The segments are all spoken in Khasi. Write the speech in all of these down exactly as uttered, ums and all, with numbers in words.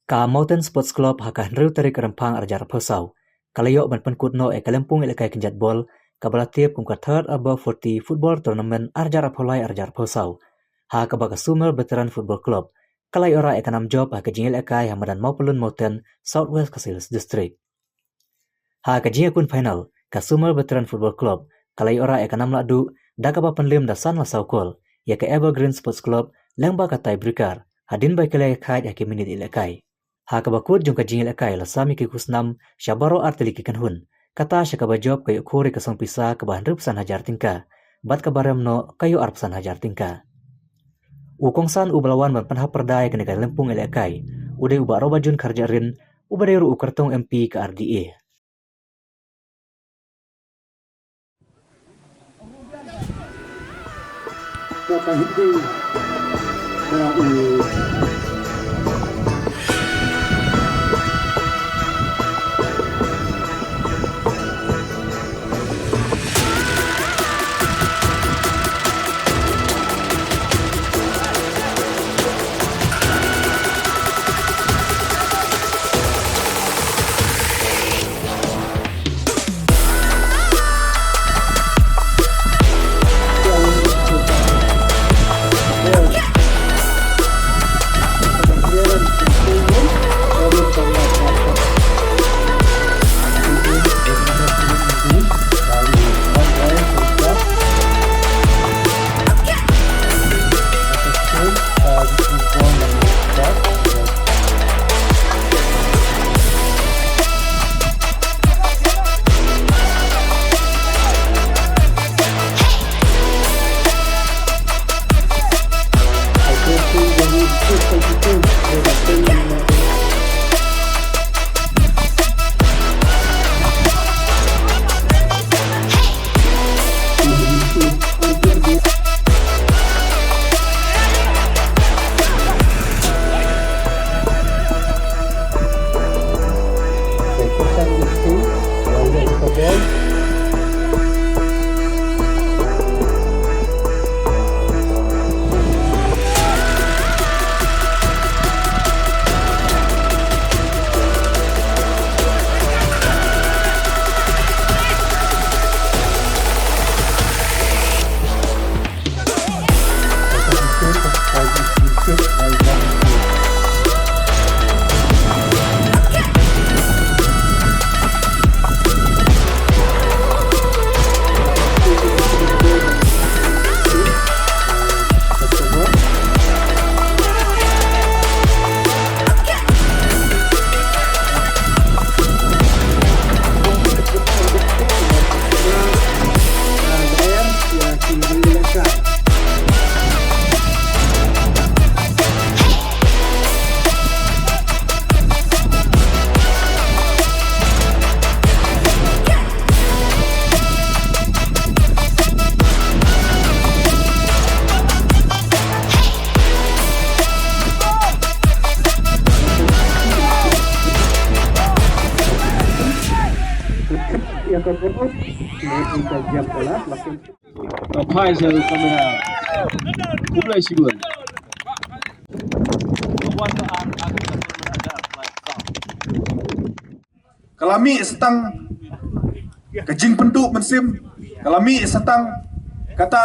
Ka Mountain Sports Club ha ka hynriew tarik Rymphang arhajar arphew saw ka la ïoh ban pynkut noh ïa ka lympung ïalehkai kynjat bol kaba la tip kum ka Third Arbor forty Football Tournament arhajar arphew lai arhajar arphew saw, ha kaba ka Sumer Veteran Football Club ka la ïoh rah ïa ka nam jop ha ka jingïalehkai ha madan Mawpyllun Mountain, South West Khasi Hills District. Ha ka jingïakun final, ka Sumer Veteran Football Club ka la ïoh rah ïa ka nam lahduh da kaba pynliem da san la saw kol ïa ka Evergreen Sports Club lyngba ka tiebreaker hadien ba ki la ïakhaid ha ki minit ïalehkai. Ha kaba kut jong ka jingïalehkai la sam ïa ki khusnam sha baroh artylli ki kynhun, kata sha kaba jop ka ïoh khur ïa ka song pisa kaba hynriewphew san hajar tyngka bad kaba rem noh ka ïoh arphew san hajar tyngka. U kongsan uba la wan ban pynhap pyrda ïa kane ka lympung ïalehkai u dei u Bah Robajun Kharjahrin, uba dei ruh u kyrtong M P ka R D A. Ka phai sha kamera. Khublei shibun. Ka la mih sa tang ka jingpynduh mynsiem, ka la mih sa tang kata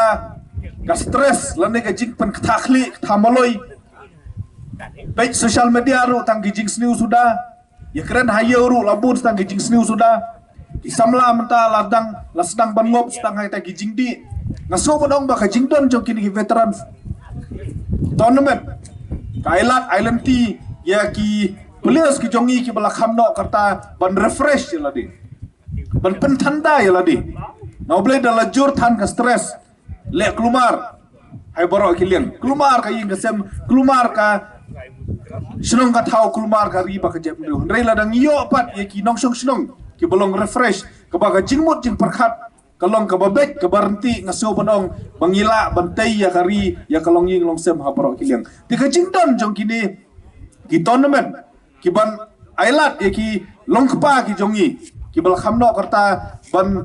ka stress lane ka jingpynkthah khlieh kthah maloi. Peit social media ruh tang ki jingsniew suda. Ïa kren ha ïew ruh la bun sa tang ki jingsniew suda. Ki samla mynta la dang la sdang ban ngop sa tang ha kita ki jingdih. Nga sngew ban ong ba ka jingdon jong kine ki veteran tournament ka ai lad ai lynti ïa ki players ki jong ngi kiba la kham noh kata ban refresh ïa lade, ban pynthanda ïa lade. Na U Blei da la jur than ka stress. Leh kulmar ha baroh ki liang, kulmar ka ïing ka sem, kulmar ka shnong ka thaw, kulmar ka ri bad ka jaitbynriew. Hynrei lada ngi ïoh pat ïa ki nongshong shnong kiba long refresh, kaba ka jingmut jingpyrkhat ka long kaba beit, kaba ryntih, nga sngew ban ong ba ngi lah ban tei ïa ka ri, ïa ka longïing longsem ha baroh ki liang. Te ka jingdon jong kine ki tournament kiban ai lad ïa ki longkpa ki jong ngi kiba la kham noh kata ban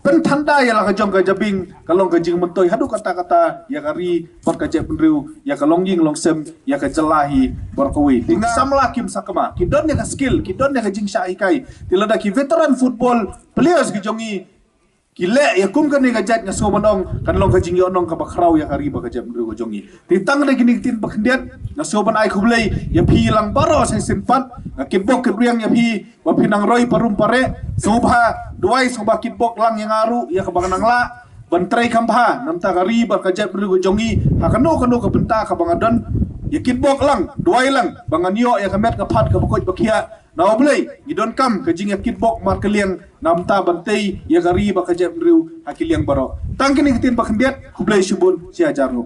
pynthanda ïa la ka jong ka jabieng, ka long ka jingmyntoi haduh katta katta ïa ka ri bad ka jaitbynriew, ïa ka longïing longsem, ïa ka jylla hi baroh kawei. Te ki samla kim sakma, ki don ïa ka skill, ki don ïa ka jingshah hikai. Te lada ki veteran football players ki jong ngi ki leh ïa kum kane ka jait, nga sngew ban ong kan long ka jingïohnong kaba khraw ïa ka ri bad ka jaitbynriew ka jong ngi. Te tang da kine ki ktien ba khyndiat, nga sngew ban ai khublei ïa phi lang baroh sa shisien pat. Nga kitbok kitrwiang ïa phi ba phi nang roi parum pareh. Sngewbha duwai, sngewbha kitbok lang ïa nga ruh ïa kaba nga nang lah ban trei kham bha na bynta ka ri bad ka jaitbynriew ka jong ngi ha kano kano ka bynta kaba nga don. Ïa kitbok lang, duwai lang ba ngan ïoh ïa ka met ka phad kaba koit ba khiah. Na U Blei ngi donkam ka jingïakitbok markylliang na bynta ban tei ïa ka ri bad ka jaitbynriew ha ki liang baroh. Tang kine ki ktien ba khyndiat, khublei shibun, shi hajar nguh.